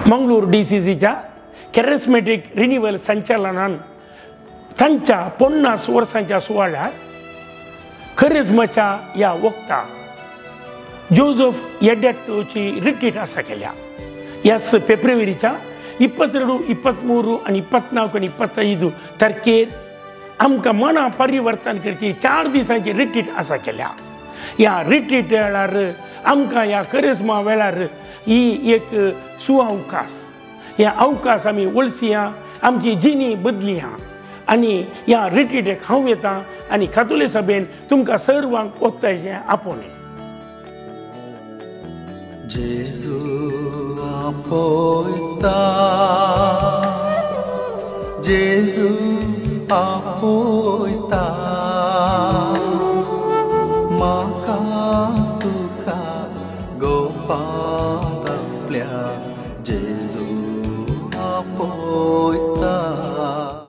Mangalore डीसीसीच्या कॅरिस्मॅटीक renewal संचालनान तांच्या 50 वर्सांच्या सुवाळ्यार करिज्माच्या ह्या वक्ता जोजफ येड्याटोची रिट्रीट आसा केल्या. ह्याच फेब्रुवारीच्या 22, 23 आनी 24 आनी 25 तारखेर आमकां मना परिवर्तन करची 4 दिसांची रिट्रीट आसा केल्या. ह्या रिट्रीट वेळार आमकां ह्या करिज्मा वेळार ही एक सुअवकाश, ह्या अवकाश आमी वळसिया, आमची जिणी बदलिया आनी ह्या रिट्रीटेक हांव येता आनी कातोली सभेन तुमकां सर्वांक ओत्तायचें आपोवणें. जेजू आपयता, जेजू आपयता, म्हाका तुका गोपात आपल्या, जेजू